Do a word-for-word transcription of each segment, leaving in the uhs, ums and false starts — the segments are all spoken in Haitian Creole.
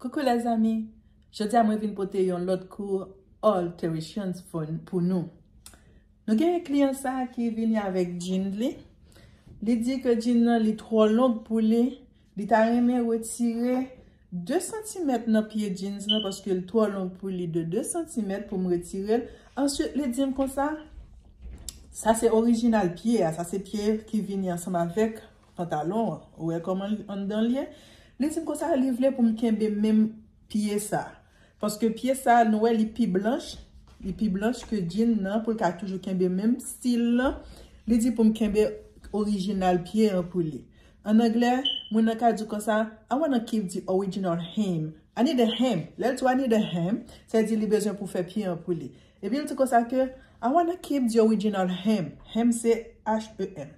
Coucou les amis, jodi a mwen vin pote yon lòt kou alterations pou, pou nou. Nou gen kliyan sa ki vini avèk jeans li. Li di ke jeans nan li twò long pou li. Li ta renmen retire de santimèt nan pye jeans nan paske l twò long pou li de de santimèt pou m retire l. Answit, li di m konsa, sa se orijinal pye a, sa se pye ki vini ansanm avèk pantalon an. Ou wè kòman anndan l ye? Li di m konsa, li vle pou m kenbe menm pye sa. Paske pye sa, nou wè, li pi blanch. Li pi blanch ke jeans nan, pou l ka toujou kenbe menm stil lan. Li di pou m kenbe orijinal pye an pou li. An anglè, moun nan ka di konsa, "I wanna keep the original hem. I need a hem." Lè l di "I need a hem", sa di li bezwen pou fè pye an pou li. Epi l di konsa ke, "I wanna keep the original hem." Hem se H E M.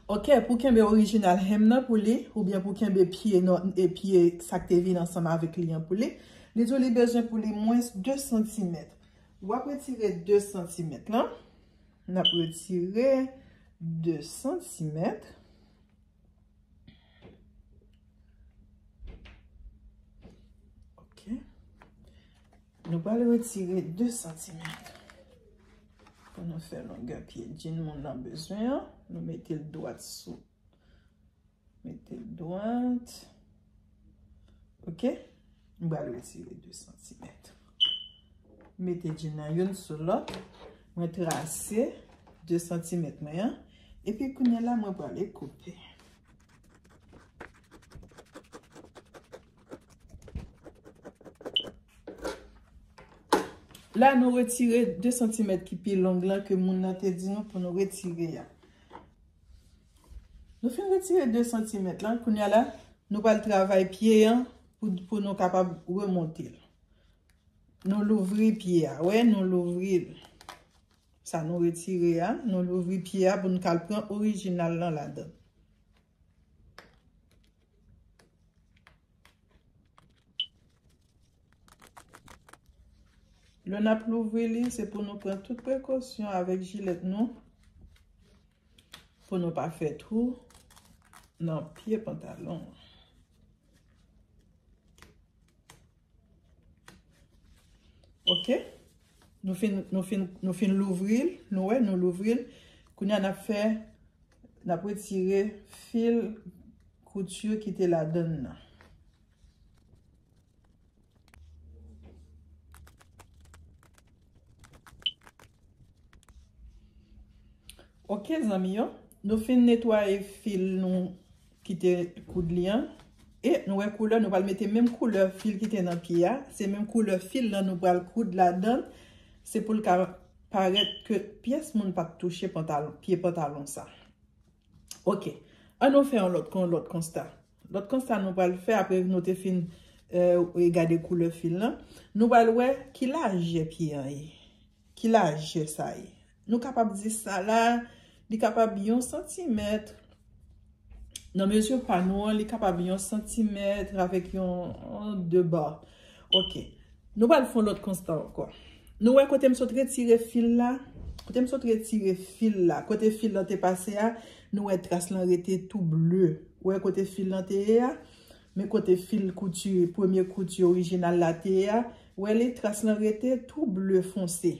Ok, pou kenbe orijinal hem nan pou li, oubyen pou kenbe pye non, e pye sa k te vin ansanm avèk li an pou li, li di w li bezwen pou li mwens de santimèt. W ap retire de santimèt lan. N ap retire de santimèt. Ok. Nou pral retire de santimèt. Pou nou fè longè pye jeans moun nan bezwen an, nou mete l dwat sou. Mete l dwat. Ok? M pral retire de santimèt. Mete jeans nan youn sou lòt. Mwen trase de santimèt mwen an. Epi kounye a la, mwen prale koupe. La, nou retire de santimèt ki pi long lan ke moun nan te di nou pou nou retire a. Nou fin retire de santimèt lan, kounye a la, nou pral travay pye an pou, pou nou kapab remonte l. Nou louvri pye a, wè, nou louvri l. Sa nou retire a, nou louvri pye a pou nou ka al pran orijinal lan ladan. Lè n ap louvri li, se pou nou pran tout prekosyon avèk jilèt nou, pou nou pa fè twou nan pye pantalon an. Ok? Nou fin, nou fin, nou fin louvri l, nou wè, nou louvri l. Kounye a n ap fè, n ap retire fil kouti ki te ladann nan. Ok, zanmi yo, nou fin netwaye fil nou ki te koud li an. E nou wè koulè, nou pral mete menm koulè fil ki te nan pye a. Se menm koulè fil lan nou pral koud ladan l. Se pou l ka parèt ke pyès moun pa t touche pantalon, pye pantalon sa. Ok. An nou fè yon lòt, yon lòt konsta. Lòt konsta nou pral fè apre nou te fin, eh, gade koulè fil lan. Nou pral wè ki lajè pye an ye. Ki lajè sa ye? Nou kapab di sa la, li kapab yon santimèt. Nan mezi pa nou an, li kapab yon santimèt avèk yon, yon de ba. Ok. Nou pral fè yon lòt konsta ankò. Nou wè kote m sot retire fil la? Kote m sot retire fil la? Kote fil lan te pase a, nou wè tras lan rete tou ble. Ou wè kote fil lan te ye a? Men kote fil kouti, premye kouti orijinal la te ye a, ou wè li, tras lan rete tou ble fonse.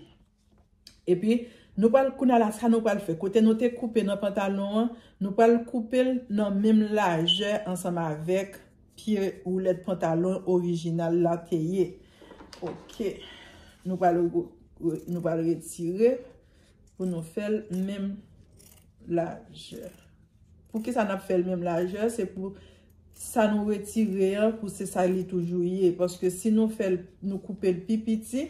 Epi, nou pral, kounye a la, sa nou pral fè. Kote nou te koupe nan pantalon an, nou pral koupe l nan menm lajè ansanm avèk pye woulèt pantalon orijinal la te ye. Ok. Nou pral, nou pral retire pou nou fè l menm lajè. Poukisa n ap fè l menm lajè? Se pou sa nou retire an, pou se sa li toujou ye. Paske si nou fè l, nou koupe l pi piti,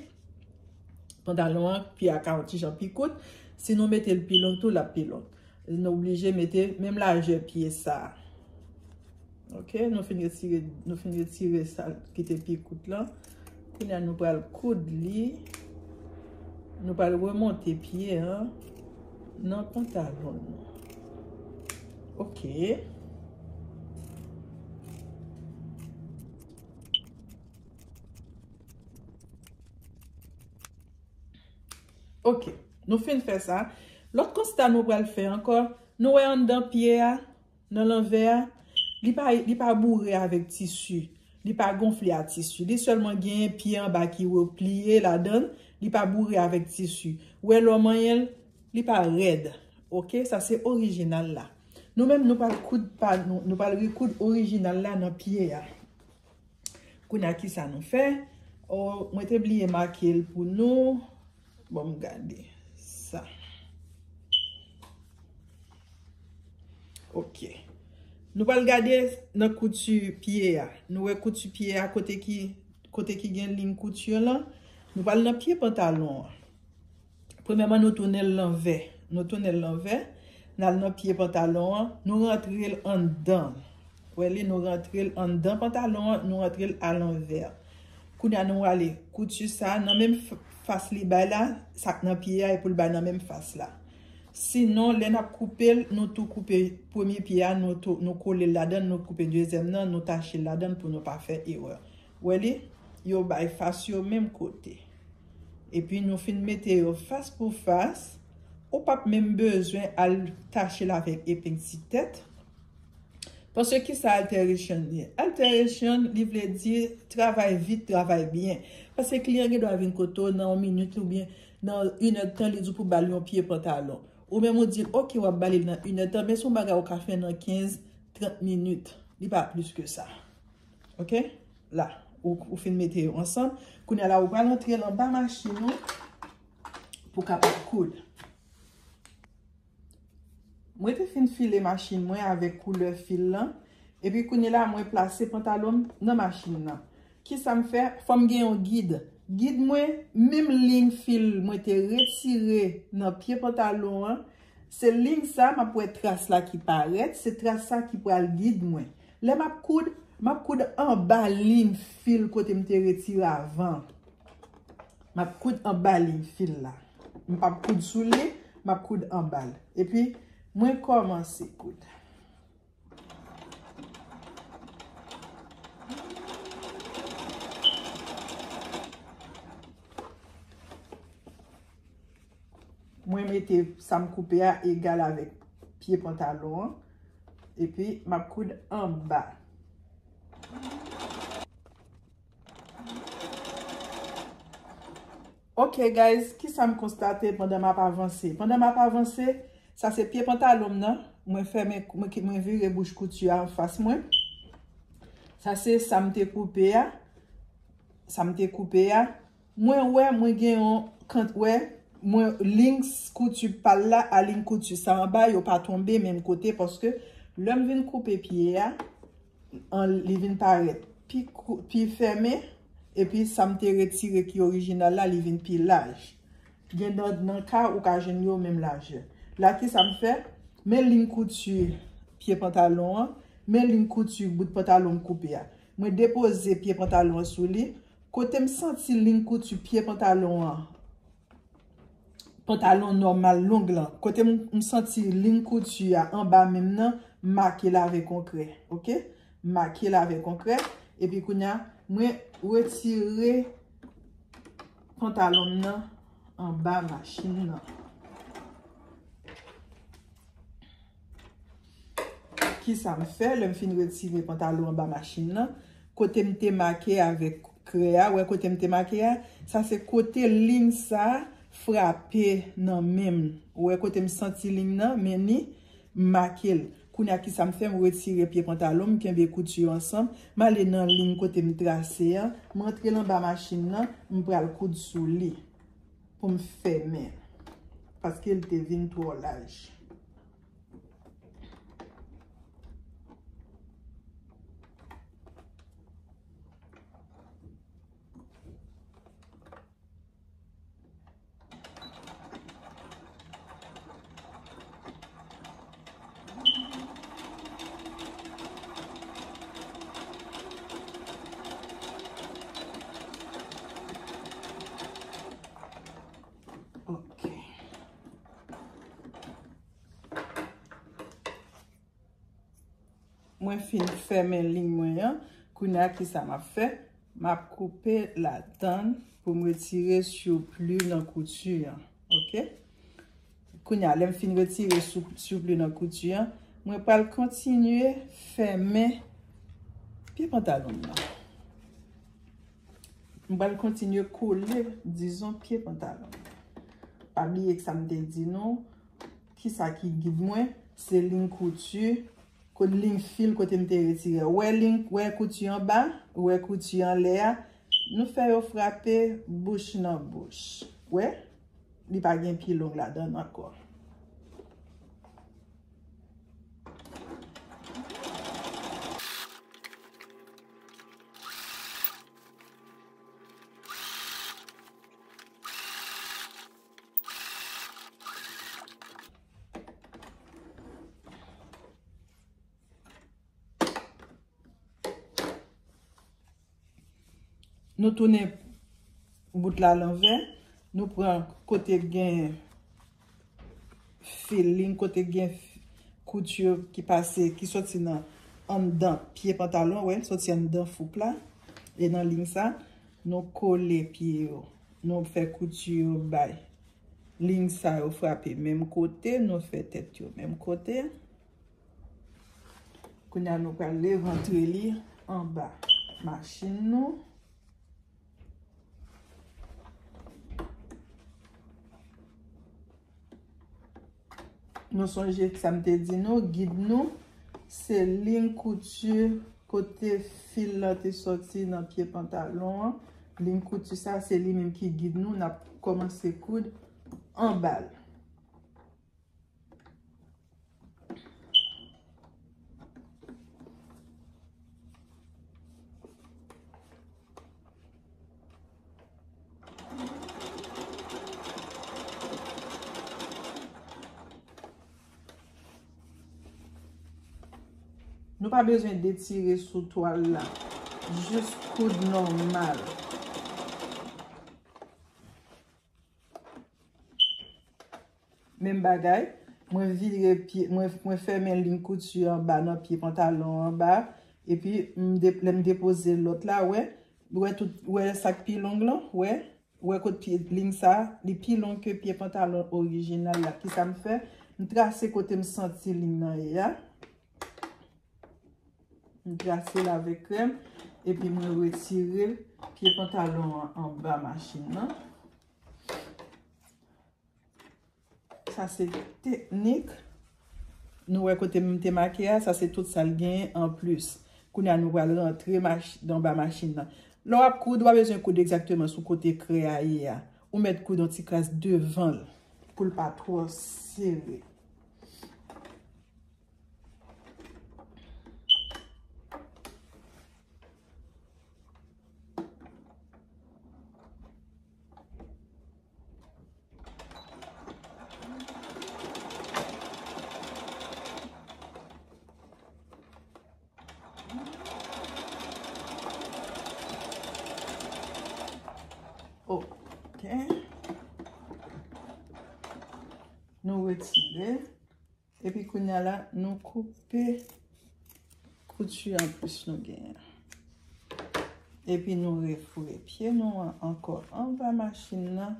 pantalon an, pye a ka yon ti jan pi kout. Si nou mete l pi long tou, l ap pi long. Nou oblije mete menm lajè pye sa a. Ok, nou fin retire, nou fin retire sa ki te pi kout lan. Kounye a nou pral koud li. Nou pral remonte pye an nan pantalon nou. Ok. Ok. Nou fin fè sa. Lòt konsta nou pral fè ankò. Nou wè anndan pye a, nan lanvè a, li pa, li pa boure avèk tisi. Li pa gonfle a tisi. Li sèlman genyen pye anba ki repliye ladan l. Li pa boure avèk tisi. Ou wè lè w manyen l, li pa rèd. Oke, sa se orijinal la. Nou menm, nou pral koud pa nou, nou pral rekoud orijinal la nan pye a. Kounye a, ki sa nou fè? O, mwen te bliye make l pou nou. Bon, m gade sa. Oke. Nou pral gade nan kouti pye a. Nou wè kouti pye a kote ki, kote ki gen liy kouti lan. Nou pral nan pye pantalon an. Premyèman, nou tounen l lanvè. Nou tounen l lanvè. N al nan pye pantalon an. Nou rantre l anndan. Wè li, nou rantre l anndan pantalon an, nou rantre l alanvè. Kounye a, nou rale kouti sa a nan menm f-, fas li bay la, sa k nan pye a, e pou l bay nan menm fas la. Sinon, lè n ap koupe l, nou tou koupe premye pye a, nou tou, nou kole l ladan l, nou koupe dezyèm nan, nou tache l ladan l pou nou pa fè erè. Wè li, yo bay fas yo menm kote. Epi nou fin mete yo fas pou fas, ou p ap menm bezwen al tache l avèk epeng ti tèt. Paske ki sa alteration ye? Alteration, li vle di travay vit, travay byen. Paske kliyan gen dwa vin kote w nan yon minit oubyen nan inèdtan, li di w pou ba l yon pye pantalon. Ou menm ou di l, oke, w ap ba li l nan inèdtan, men se yon bagay ou ka fè nan kenz, trant minit. Li pa plis ke sa. Oke? La, ou, ou fin mete yo ansanm. Kounye a la, ou pral antre l anba machin ou pou kapab koud. Mwen te fin file machin mwen avèk koulè fil lan. Epi kounye la, mwen plase pantalon m nan machin nan. Ki sa m fè? Fò m gen yon gid. Gid mwen, menm liy fil mwen te retire nan pye pantalon an, se liy sa, m ap wè tras la ki parèt, se tras sa ki pral gid mwen. Lè m ap koud, m ap koud anba liy fil kote m te retire avan. M ap koud anba liy fil la. M p ap koud sou li, m ap koud anba l. Epi, mwen kòmanse koud. Mwen mete sa m koupe a egal avèk pye pantalon an. Epi, m ap koud anba. Ok, guys, ki sa m konstate pandan m ap avanse? Pandan m ap avanse, sa se pye pantalon m nan. Mwen fèmen, mwen, ki- mwen vire bouch kouti a anfas mwen. Sa se sa m te koupe a. Sa m te koupe a. Mwen wè, mwen gen yon kant, wè, mwen liy kouti pa l la a liy kouti sa anba, yo pa tonbe menm kote, paske lè m vin koupe pye a, an, li vin parèt pi kou-, pi fèmen, epi sa m te retire ki orijinal la, li vin pi laj. Gen nan, nan ka ou ka jwenn yo menm lajè. La, ki sa m fè? Men liy kouti pye pantalon an, men liy kouti bout pantalon m koupe a. Mwen depoze pye pantalon an sou li. Kote m santi liy kouti pye pantalon an, pantalon nòmal long lan. Kote m, m santi liy kouti a anba men m nan, m make l avèk yon krè, oke? M make l avèk yon krè, epi kounye a, mwen retire pantalon m nan anba machin nan. Ki sa m fè lè m fin retire pantalon anba machin nan? Kote m te make avèk krè a, wè kote m te make a, sa se kote liy sa frape nan men m. Wè kote m santi liy nan, men ni, m make l. Kounye a ki sa m fè, m retire pye pantalon, m kenbe kouti yo ansanm, m ale nan liy kote m trase an, m antre l anba machin nan, m pral koud sou li pou m fèmen, paske l te vin twò laj. Ok. Mwen fin fèmen liy mwen an. Kounye a, ki sa m ap fè? M ap koupe ladann pou m retire sipli nan kouti an. Ok? Kounye a, lè m fin retire sou-, sipli nan kouti an, mwen pral kontinye fèmen pye pantalon m nan. M pral kontinye kole, dizon, pye pantalon. Pa bliye sa m te di nou, kisa ki gid mwen, se liy kouti, kote liy fil kote m te retire. Wè liy, wè kouti anba, wè kouti anlè a. Nou fè yo frape bouch nan bouch. Wè? Li pa gen pi long ladan l ankò. Nou tounen bout la lanvè. Nou pran kote gen fil, liy kote gen kouti ki pase, ki soti nan anndan pye pantalon, wè, soti anndan foup la. E nan liy sa, nou kole pye yo. Nou fè kouti yo bay. Liy sa yo frape menm kote, nou fè tèt yo menm kote. Kounye a nou pral revantre li anba machin nou. Nou sonje sa m te di nou, gid nou, se liy kouti kote fil la te soti nan pye pantalon an. Liy kouti sa, se li menm ki gid nou, n ap kòmanse koud anba l. Nou pa bezwen detire sou twal la. Jis koud nòmal. Menm bagay, mwen vire pye, mwen, mwen fèmen liy kouti anba nan pye pantalon anba, epi m de-, lè m depoze lòt la, wè, wè tout, wè sa k pi long lan, wè, wè kot pye liy sa, li pi long ke pye pantalon orijinal la. Kisa m fè? M trase kote m santi liy nan ye a. M trase l avèk krèm, epi mwen retire pye pantalon an anba machin nan. Sa se teknik. Nou wè kote m te make a, sa se tout sa l genyen anplis. Kounye a nou pral rantre mach-, anba machin nan. Lè w ap koud, w pa bezwen koud egzakteman sou kote krè a ye a. Ou mèt koud yon ti kras devan l pou l pa twò sere. Ok. Nou retire. Epi kounye a la, nou koupe kouti anplis nou genyen. Epi nou refoure pye nou an ankò anba machin nan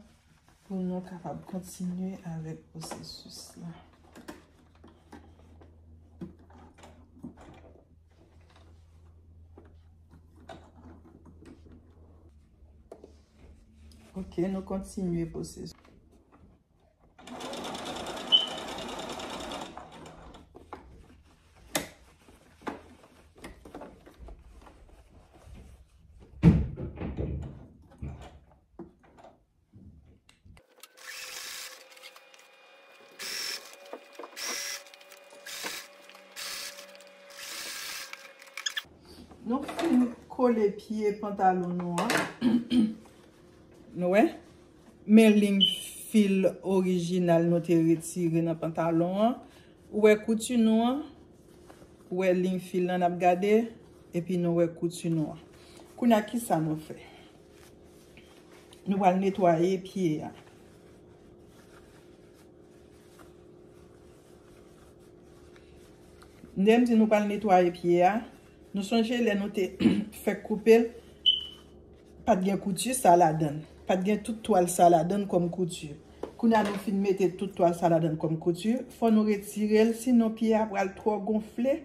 pou nou kapab kontinye avèk pwosesis la. Ok, nou kontinye pwosesis. Nou fin kole pye pantalon nou an. Nou wè? Men liy fil orijinal nou te retire nan pantalon an. Ou wè kouti nou an? Ou wè liy fil lan n ap gade? Epi nou wè kouti nou an. Kounye a, kisa nou fè? Nou pral netwaye pye a. Lè m di nou pral netwaye pye a, nou sonje lè nou te fèk koupe l, pa t gen kouti sa ladan l. Pa t gen tout twal sa ladan l kòm kouti. Kounye a nou fin mete tout twal sa ladan l kòm kouti, fò nou retire l, sinon pye a pral twò gonfle,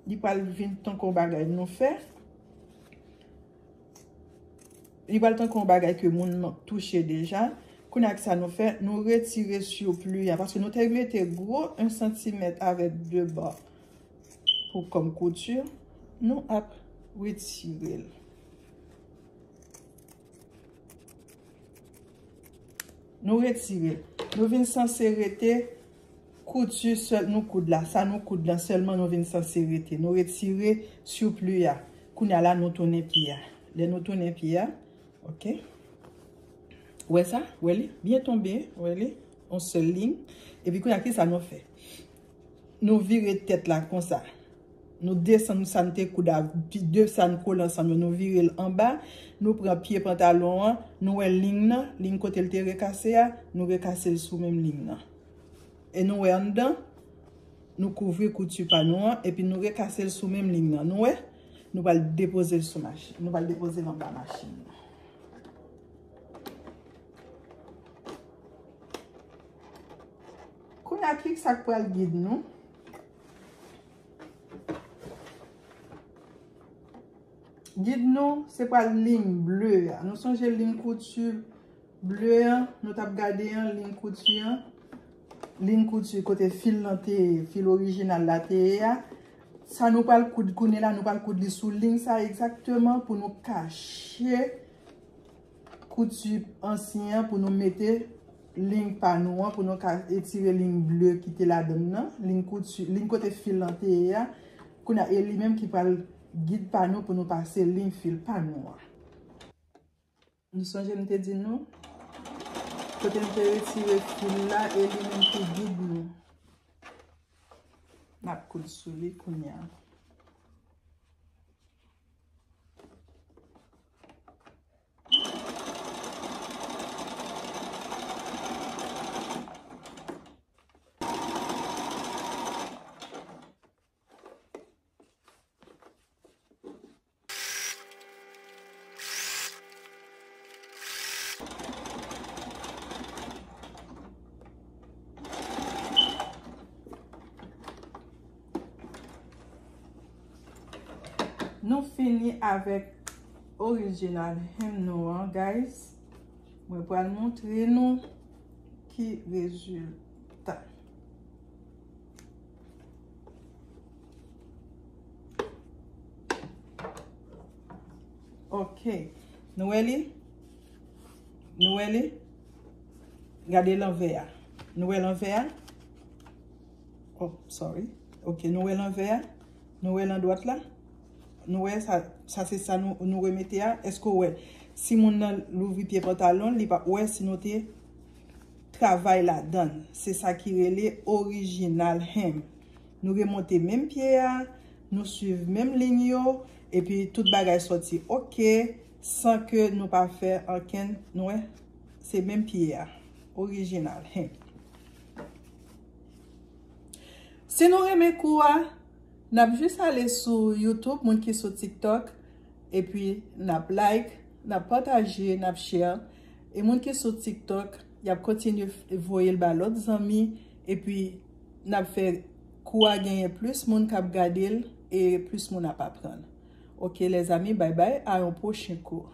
li pral vin tankou yon bagay nou fè. Li pral tankou yon bagay ke moun nan touche deja. Kounye a, sa nou fè, nou retire sipli a, paske nou te mete gwo yon santimèt avèk de ba pou kòm kouti. Nou ap retire l. Nou retire l. Nou vin sanse rete kouti sèl nou koud la. Sa nou koud la sèlman nou vin sanse rete. Nou retire sipli a. Kounye a la, nou tounen pye a. Lè nou tounen pye a, oke. Wè sa? Wè li? Byen tonbe. Wè li? On sèl liy. Epi kounye a, ki sa nou fè? Nou vire tèt la konsa. Nou desann sa n te koud a, pi de sa n kole ansanm yo, nou vire l anba, nou pran pye pantalon an, nou wè liy nan, liy kote l te rekase a, nou rekase l sou menm liy nan. E nou wè anndan, nou kouvri kouti pa nou an, epi nou rekase l sou menm liy nan. Nou wè, nou pral depoze l sou machin, nou pral depoze l anba machin nan. Kounye a, ki sa k pral gid nou? Gid nou, se pral liy ble a. Nou sonje liy kouti ble an, nou t ap gade an, liy kouti an. Liy kouti kote fil lan te ye, fil orijinal la te ye a. Sa nou pral koud kounye la, nou pral koud li sou liy sa egzakteman pou nou kache kouti ansyen an, pou nou mete liy pa nou an, pou nou ka etire liy ble ki te ladan l nan, liy kouti, liy kote fil lan te ye a. Kounye a, e li menm ki pral gid pa nou pou nou pase liy fil pa nou an. Nou sonje m te di nou, kote m te retire fil la, e li menm ki gid nou. N ap koud sou li kounye a. Nou fini avèk orijinal hem nou an, guys. Mwen pral montre nou ki rezilta. Ok. Nou wè li? Nou wè li? Gade lanvè a. Nou wè lanvè a? Oh, sorry. Ok, nou wè lanvè a? Nou wè landwat la? Nou wè sa, sa se sa nou, nou remete a? Èske w wè? Si moun nan louvri pye pantalon l, li p ap wè si nou te travay ladan l. Se sa ki rele orijinal hem. Nou remonte menm pye a, nou swiv menm liy yo, epi tout bagay sòti ok, san ke nou pa fè ankenn, nou wè, se menm pye a, orijinal, hen. Si nou renmen kou a, n ap jis ale sou YouTube, moun ki sou TikTok, epi n ap like, n ap pataje, n ap share. E moun ki sou TikTok, y ap kontinye f-, voye l ba lòt zanmi, epi n ap fè kou a genyen plis moun k ap gade l, e plis moun ap aprann. Ok, lèzanmi, bay bay, a yon pwochen kou.